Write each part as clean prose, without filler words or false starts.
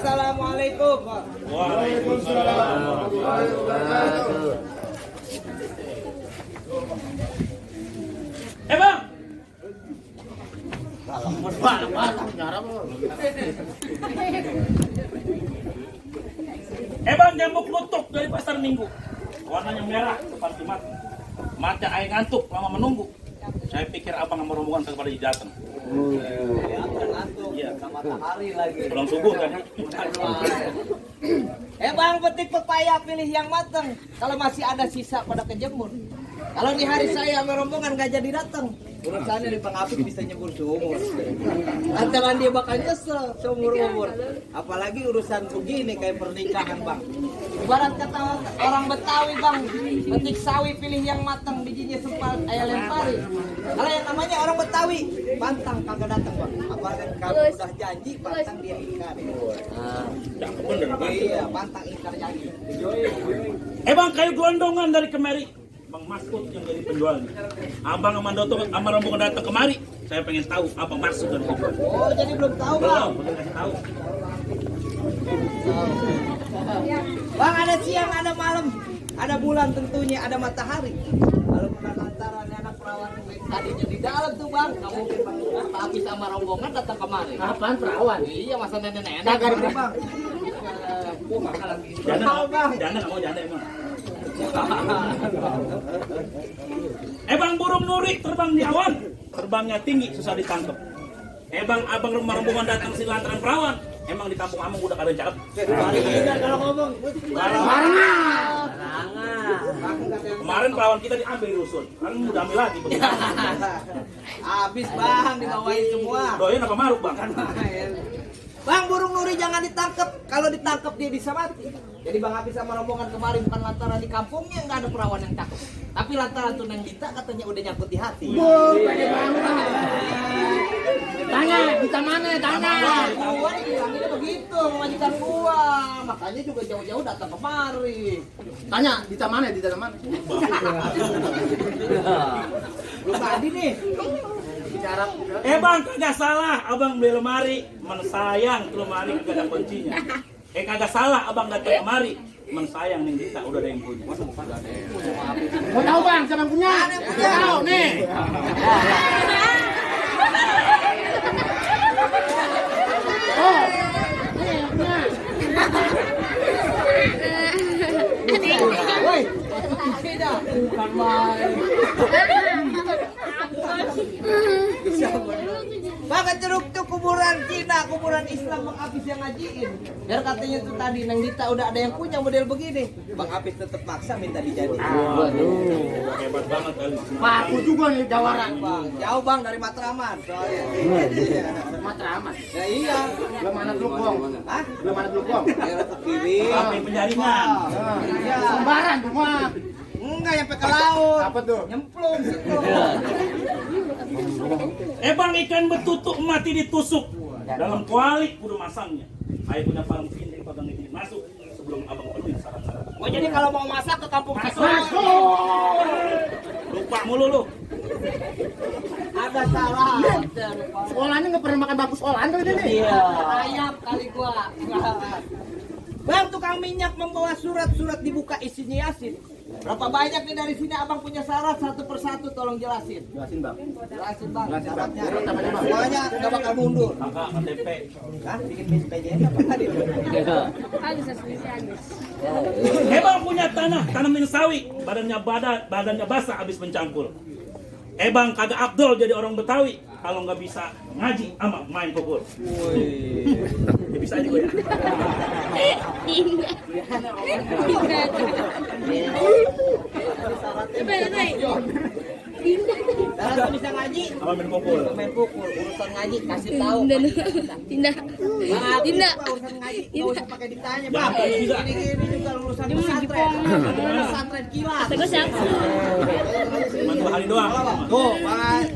Assalamualaikum. Waalaikumsalam. Bang. Bang, jambu klutuk dari pasar Minggu. Warnanya merah seperti mata. Mata air ngantuk lama menunggu. Saya pikir abang sama rombongan kepada datang. Iya, sama matahari lagi. Pulang subuh kan? Bang, petik pepaya pilih yang matang. Kalau masih ada sisa pada kejemur. Kalau di hari saya sama rombongan gak jadi datang. Urusannya di pengapit bisa nyebur seumur. Lantaran dia bakal nyesel seumur-umur. Apalagi urusan begini kayak pernikahan, Bang. Ibarat kata orang Betawi, Bang, petik sawi pilih yang matang, bijinya sempat ayah lempari. Kalau yang namanya orang Betawi, pantang kagak datang, Bang. Apalagi kalau udah janji, pantang dia ingkar. Cakep bener, Bang. Iya, pantang ingkar janji. Bang, kayu gelondongan dari kemari. Bang Masud yang jadi penjualnya. Abang sama Doto sama rombongan datang kemari. Saya pengen tahu apa maksud dari itu. Oh, jadi belum tahu, Bang. Belum kasih tahu. Bang, ada siang, ada malam, ada bulan tentunya, ada matahari. Kalau lantaran anak perawan yang tadinya di dalam tuh, Bang, nggak mungkin Bang. Tapi sama rombongan datang kemari. Apaan perawan? Iya, masa nenek-nenek. Dagar, Bang. Janda Tahu, Bang. Janda nggak mau janda emang. Bang, burung nuri terbang di awan, terbangnya tinggi susah ditangkap. Bang, abang rumah rombongan datang sini lantaran perawan. Emang di kampung Amung udah kalian cakep. Kalau ngomong, Kemarin perawan kita diambil di rusun. Kan udah ambil lagi. habis, Bang, dibawain semua. Doyan apa maruk, Bang? Bang, burung nuri jangan ditangkap. Kalau ditangkap dia bisa mati. Jadi Bang Hafiz sama rombongan kemarin bukan lantaran di kampungnya nggak ada perawan yang cakep. Tapi lantaran tuh Neng Dita katanya udah nyangkut di hati. Tanya, kita mana? Tanya. Gua dibilangnya begitu, majikan gua. Makanya juga jauh-jauh datang kemari. Tanya, kita mana? Di dalam mana? Belum tadi nih. Bicara. Bang, kagak salah abang beli lemari. Sayang lemari kagak ada kuncinya. Kagak salah abang datang kemari. Sayang nih kita udah ada yang punya. Masa bukan ada yang punya? Mau tahu Bang, siapa yang punya? Tahu nih. Oh, ini yang punya. Woi, beda. Bukan main. Bang, ceruk tuh kuburan Cina, kuburan Islam Bang Hafiz yang ngajiin. Biar katanya tuh tadi Neng Dita udah ada yang punya model begini. Bang Hafiz tetap maksa minta dijadiin. Waduh, hebat banget kali. Pak, aku juga nih jawaran. Bang, jauh Bang dari Matraman soalnya. Matraman. Ya iya. Belum mana Glukong? Hah? Belum mana Glukong? Daerah ke kiri. Sampai penjaringan. Iya. Sembaran semua. Enggak nyampe ke laut. Apa tuh? Nyemplung situ. Bang, ikan betutuk mati ditusuk. Dalam kuali kudu masangnya. Ayo punya palang pindah pegang ini masuk sebelum abang penuhi syarat-syarat. Oh jadi kalau mau masak ke kampung Masuk. Lupa mulu lu. ada salah. Sekolahnya nggak pernah makan bangku sekolahan tuh ini. Iya. Ayam kali gua. Bang, tukang minyak membawa surat-surat dibuka isinya Yasin. Berapa banyak nih dari sini abang punya syarat satu persatu tolong jelasin. Jelasin Bang. Jelasin Bang. Jelasin, Bang. Syaratnya. Semuanya nggak bakal mundur. Kakak KTP. Hah? Bikin PJN apa tadi? Bang punya tanah, tanamin sawi, badannya basah habis mencangkul. Bang kagak Abdul jadi orang Betawi kalau nggak bisa ngaji ama main pukul. Ya bisa aja gue ya. Kalau bisa ngaji, Sama main pukul. main pukul. Urusan ngaji kasih tahu. Tindak. Tindak. Urusan ngaji nggak usah pakai ditanya, Jangan Bang. tanya juga. Ini juga urusan pesantren. Pesantren kilat. Saya siapa? Cuma 2 hari doang. Tuh,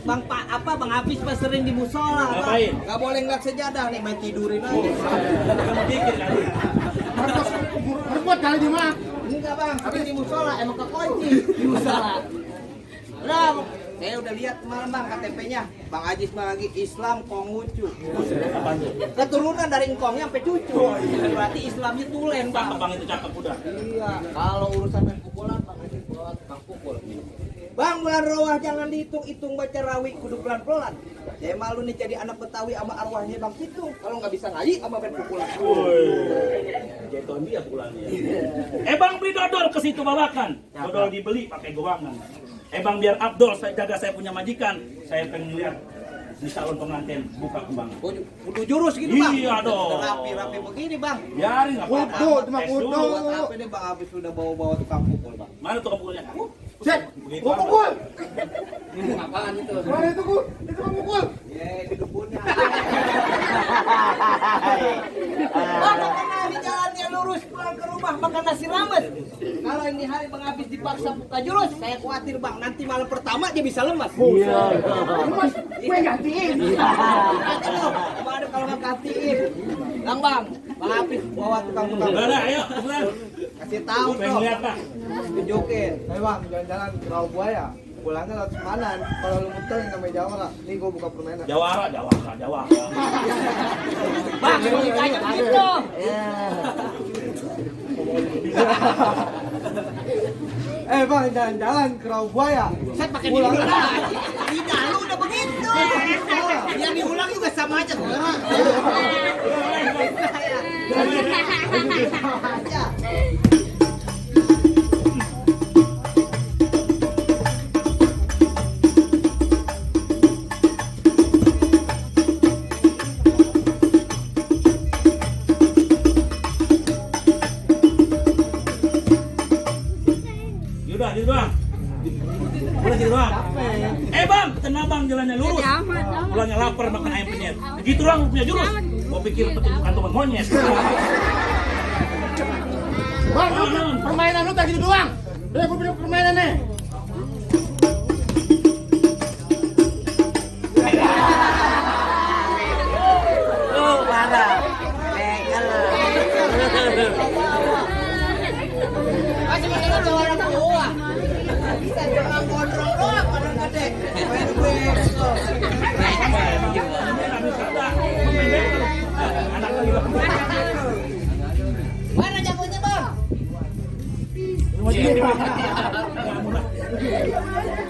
Bang Pak apa Bang Hafiz pas sering di musola, Bang. Ngapain? Nggak boleh ngeliat sejadah nih, main tidurin aja. Kamu pikir kali. Berbuat kali di mak. Enggak Bang, tapi di musola emang kekunci di musola. Udah, Saya udah lihat kemarin bang KTP-nya. Bang Ajis lagi Islam Konghucu. Keturunan dari engkongnya sampai cucu. Berarti Islamnya tulen bang. Cakep bang itu cakep udah. Iya. Kalau urusan main pukulan Bang Ajis bawa tukang pukul. Bang bulan rawah jangan dihitung-hitung baca rawi kudu pelan-pelan. Saya malu nih jadi anak Betawi sama arwahnya Bang Pitung. Kalau nggak bisa ngaji sama main pukulan. Jatuh dia pukulannya. Bang beli dodol ke situ bawakan. Dodol dibeli pakai gowangan. Bang biar Abdul saya jaga saya punya majikan. Saya pengen lihat di salon pengantin buka kembang. Kudu jurus gitu Bang. Iya dong. Rapi-rapi begini Bang. Biarin nggak apa-apa. Kudu, cuma kudu. Buat apa ini Bang Abis sudah bawa-bawa tukang pukul Bang? Mana tukang pukulnya? Cek, Begitu gua apa? pukul. Apaan itu? Mana itu gua? Itu gua pukul. Di kebunnya. Mana kena di jalannya lurus pulang ke rumah makan nasi rames. Kalau ini hari Bang Abis dipaksa buka jurus, saya khawatir Bang nanti malam pertama dia bisa lemas. Iya. Mas, gue gantiin. Gimana kalau nggak gantiin? Bang Abis bawa tukang-tukang. Udah dah, ayo. Udah. Kasih tahu Pengen dong. lihat Pak. Tunjukin. Bang, jalan-jalan ke Rawa Buaya. Pulangnya lewat Semanan. Kalau lu muter yang namanya Jawara, nih gua buka permainan. Jawara. Bang, lu ditanya gitu. Bang, jalan-jalan ke Rawa Buaya. Saya pakai di ulang. Tidak, lu udah begitu. Yang diulang juga sama aja, Saudara. Sama aja. Yaudah, gitu doang. Udah gitu doang. Bang, tenang bang, jalannya lurus. Pulangnya lapar makan ayam penyet. Begitu doang lu punya jurus. Gua pikir petunjuk kantongan monyet. Bang, permainan lu tak gitu doang. Udah gua punya permainan nih. Masih mendengar Jawara doang. Bisa jangan gondrong doang pada gede. Main gue. Mana jagonya Bang?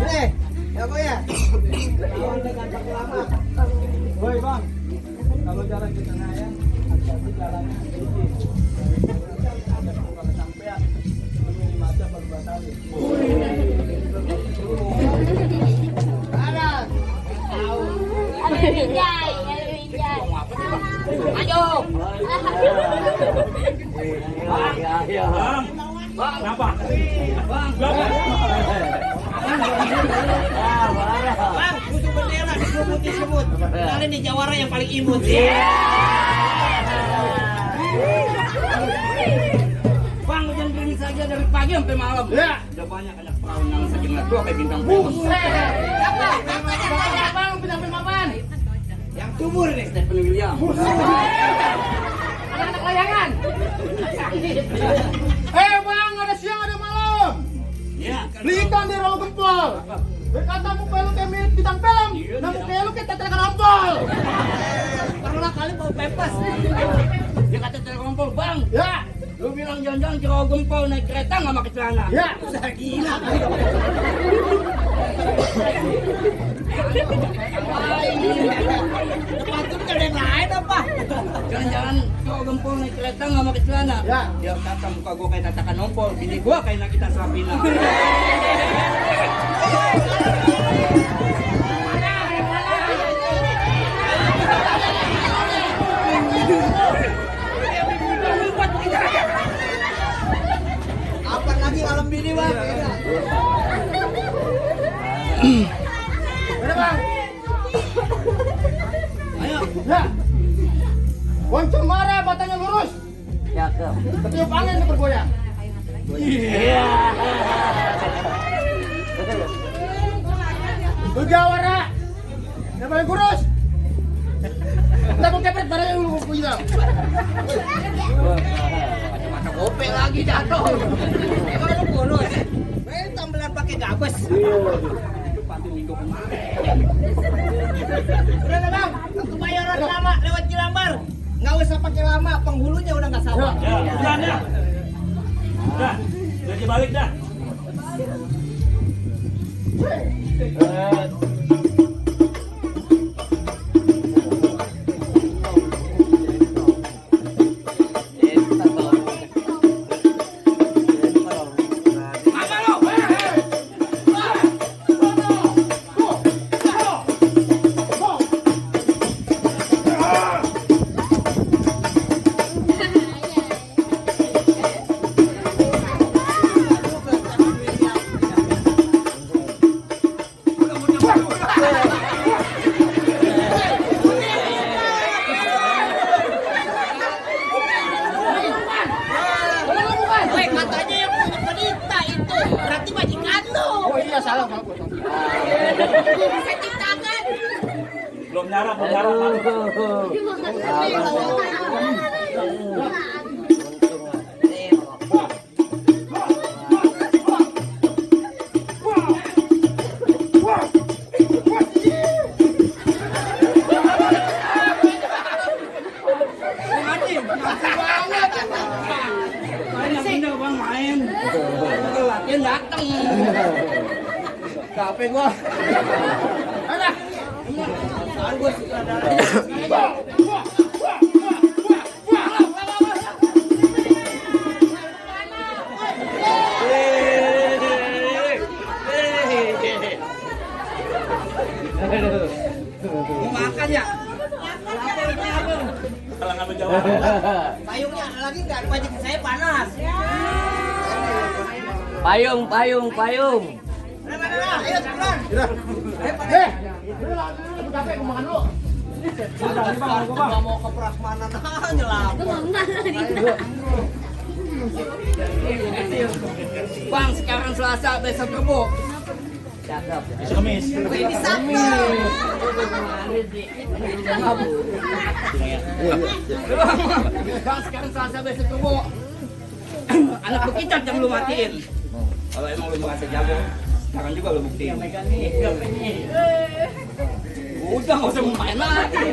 Nih, jago ya. Lawan dengan pakai lama. Woi Bang, kalau jalan ke tengah ya, hati-hati jalannya sedikit. Kalau sampai ini mata baru batalin. Ayo. Bang, kenapa? Bang, butuh bendera di semut. Kali ini Jawara yang paling imut. Bang, hujan gerimis saja dari pagi sampai malam. Ya. Udah banyak anak perahu yang sejengat tua kayak bintang film. Bang, bintang film apaan? Yang subur nih. Stephen William. Anak-anak layangan. Bang, ada siang ada malam. Iya. Beli ikan di rawa gempol. Berkata muka lu kayak mirip bintang film. Namun kayak lu kayak tetelan rompol. Pernah kali bawa pepes. Dia kata telekompol, Bang. Ya. Lu bilang jangan-jangan ke Rawa Gempol naik kereta nggak pakai celana? Ya. Udah gila. Patut ada yang lain apa? Jangan-jangan ke Rawa Gempol naik kereta nggak pakai celana? Ya. Dia kata muka gua kayak tatakan ompol, bini gua kayak Nagita Slavina. Apa lagi alam bini Bang? Mana Bang? Ayo. Ya. Bonceng marah, batanya lurus. Cakep. Ketiup angin ini bergoyang. Iya. Lu Jawara. Yang paling kurus. Kita mau kepret barangnya lu punya. Mata gope lagi jatuh. Emang lu kurus? Tambelan pakai gabes. Itu pasti minggu Udah na bang, kebayaran lama lewat Cilambar. Nggak usah pakai lama, penghulunya udah nggak sabar. Ya, udah ya. Udah, gaji balik dah. Woi, katanya yang punya berita itu berarti majikan lu. Oh iya salah. Saya ciptakan. Belum nyarap, belum nyarap. Latihan datang. Capek gua. Alah. Apaan gua sutradara. Mau makan ya? Kalau ngambil jawab. Payungnya ada lagi nggak? Pajak saya panas. Payung. Udah mana lah? Ayo cepetan. Udah capek gua makan dulu. Nggak mau ke prasmanan aja lah. Bang, sekarang Selasa, besok Rebo. Besok Kamis. Ini Sabtu. Bang, sekarang Selasa, besok Rebo. Anak bekicat yang lu matiin. Kalau emang lu merasa jago, sekarang juga lu buktiin. Udah nggak usah main lagi.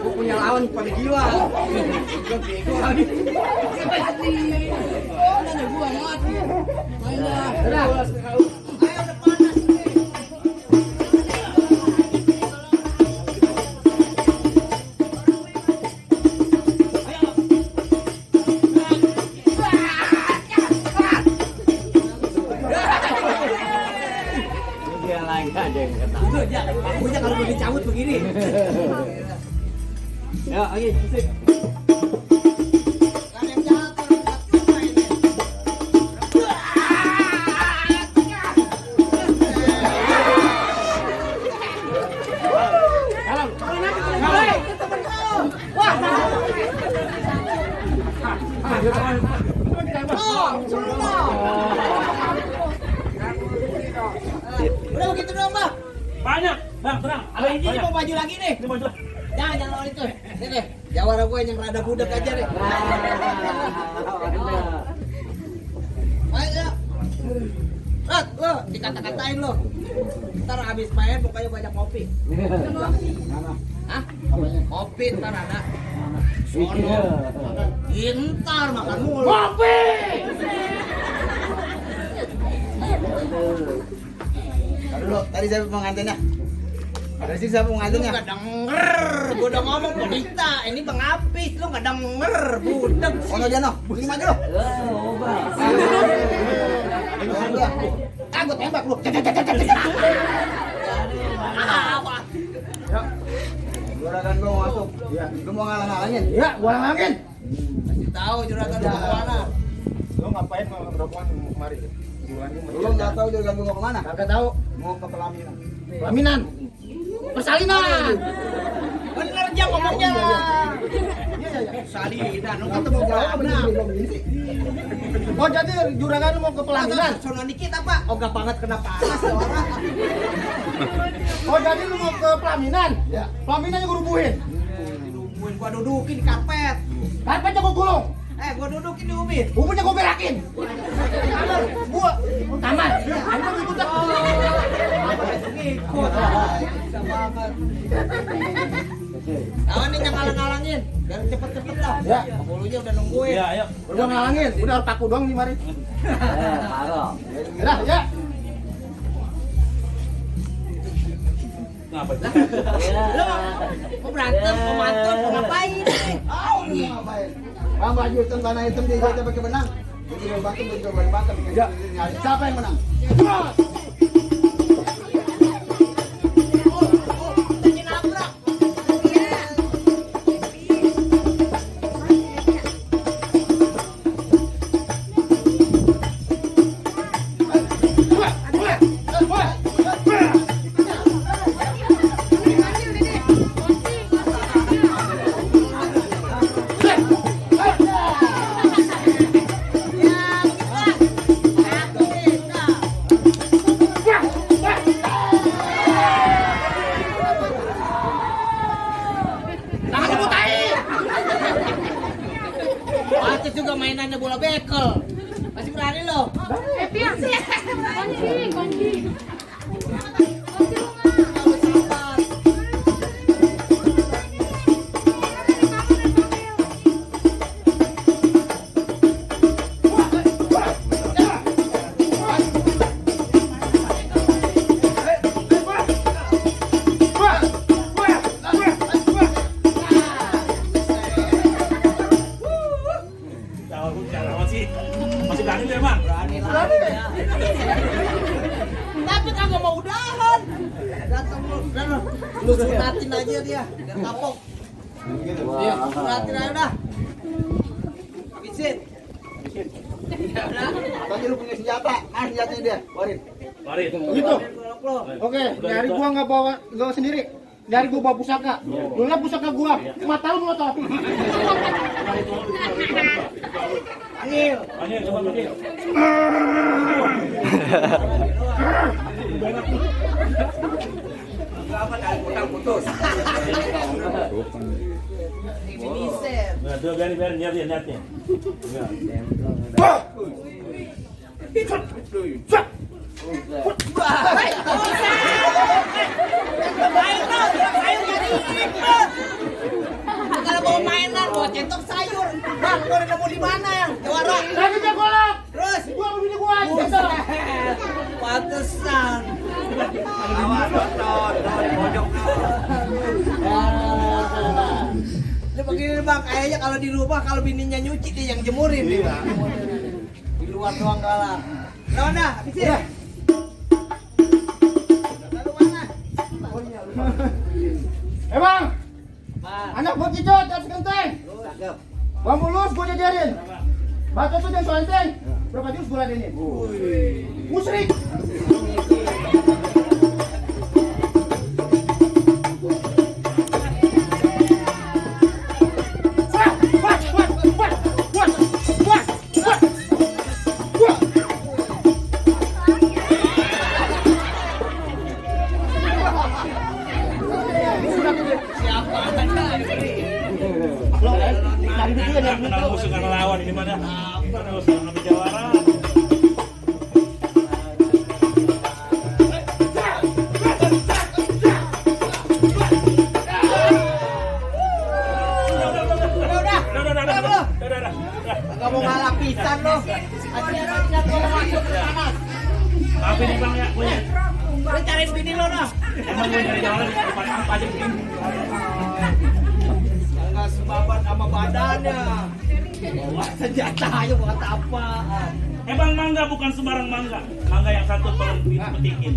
Gua punya lawan pada gila. Gua bego lagi. Pakunya kalau mau dicabut begini. Ya, oke, sip. Kan yang jahat orang jahat cuma ini. Udah begitu doang, Bang. Banyak, Bang, tenang. Ada ini Banyak. mau maju lagi nih. Ini maju. Jangan lawan itu. Sini, jawara gue yang rada budak aja deh. Ayo, ya. Rat, lo dikata-katain lo. Ntar habis main pokoknya banyak kopi. Hah? Kopi ntar ada. Sono. Ntar makan mulu. Kopi! Dulu, tadi saya pengantinnya. Ada sih saya Lu pengantinnya. gak denger, gua udah ngomong berita. Ini Bang Apis, lu gak denger, budak sih. Ono Jano, begini maju lo. Ah, gua tembak lu. Apa? Juragan gua mau masuk. Iya, lu mau ngalah-ngalangin? Iya, gua ngalah-ngalangin. Kasih tahu juragan lu mau kemana. Lu ngapain mau rombongan kemari? Lu nggak tahu dia ganggu mau kemana? Kagak tahu. Mau ke pelaminan. Pelaminan. Persalinan. Bener aja ngomongnya. Iya. Salinan, lu ketemu pelana. Oh jadi juragan lu mau ke pelaminan? Sono dikit apa? Ogah banget kena panas ya orang. Oh jadi lu mau ke pelaminan? Ya. Pelaminannya gua rubuhin. Dirubuhin, gua dudukin di karpet. Karpetnya gua gulung. Gua dudukin di ubin. Bumbunya gua berakin. Gua taman. Aku ikut dah. Ngikut. Bisa banget. Awan nih yang ngalang-ngalangin. Biar cepet-cepet lah. Ya. Pembulunya udah nungguin. Iya, ayo. Udah ngalangin, udah harus paku doang nih mari. Udah, ya. Ngapa? Lu mau berantem, mau mantun, mau ngapain? Ngapain? Bang baju hitam tanah hitam dia aja pakai benang. Jadi bantem coba bantem. Ya. Siapa yang menang? Itu juga mainannya bola bekel. Masih berani lo? Kunci. Masih berani dia, Bang? Berani lah. Tapi kagak mau udahan. Datang lu sunatin aja dia, biar kapok. Iya, sunatin aja dah. Habisin. Tadi lu punya senjata. Senjatanya dia. Warin. Mari. Gitu. Oke, dari gua nggak bawa sendiri. Dari gua bawa pusaka. Lu lihat pusaka gua. Mata lu ngotot. Panggil. Panggil, coba panggil. Apa kali potong putus? Bisa. Nah, tuh biarin niatnya. Kalau mau mainan, mau centok sayur. Bang, gua udah nemu di mana ya? Jawara. Lagi dia golok. Terus, Gua begini gua aja. buset. Pantesan. Awas nonton, di pojok. Ini begini bang, kayaknya kalau di rumah kalau bininya nyuci dia yang jemurin. Iya. Di luar doang kalah. Udah, habisin. Iya. Lalu mana? Bang, Bang. anak gua kicot atas genteng. Cakep. Bambu lurus gua jajarin. Batu tuh yang soenteng. Berapa jurus gua ladenin? Musrik. Kenal musuh karena lawan ini mana? Mana musuh kami Jawara. Udah. Enggak mau ngalah pisan lo. Aja kalau masuk ke panas. Maafin nih Bang ya, gue. Lu cariin bini lo dah. Emang gue nyari Jawara di depan apa aja begini. Enggak sebabat sama badannya. Bawa senjata aja buat apaan? Bang Mangga bukan sembarang mangga. Mangga yang satu tolong dipetikin.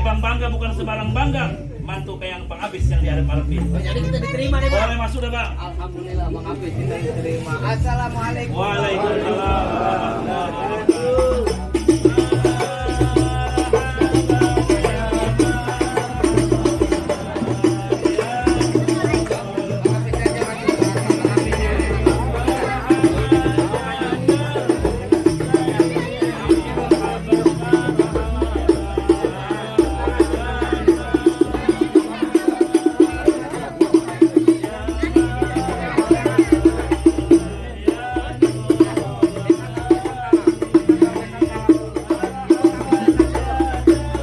Bang Bangga bukan sembarang bangga. Mantu kayak yang Bang Abis yang diharap-harapin. Jadi kita diterima nih bang. Boleh masuk dah bang. Alhamdulillah Bang Apit tidak diterima. Assalamualaikum. Waalaikumsalam warahmatullahi wabarakatuh.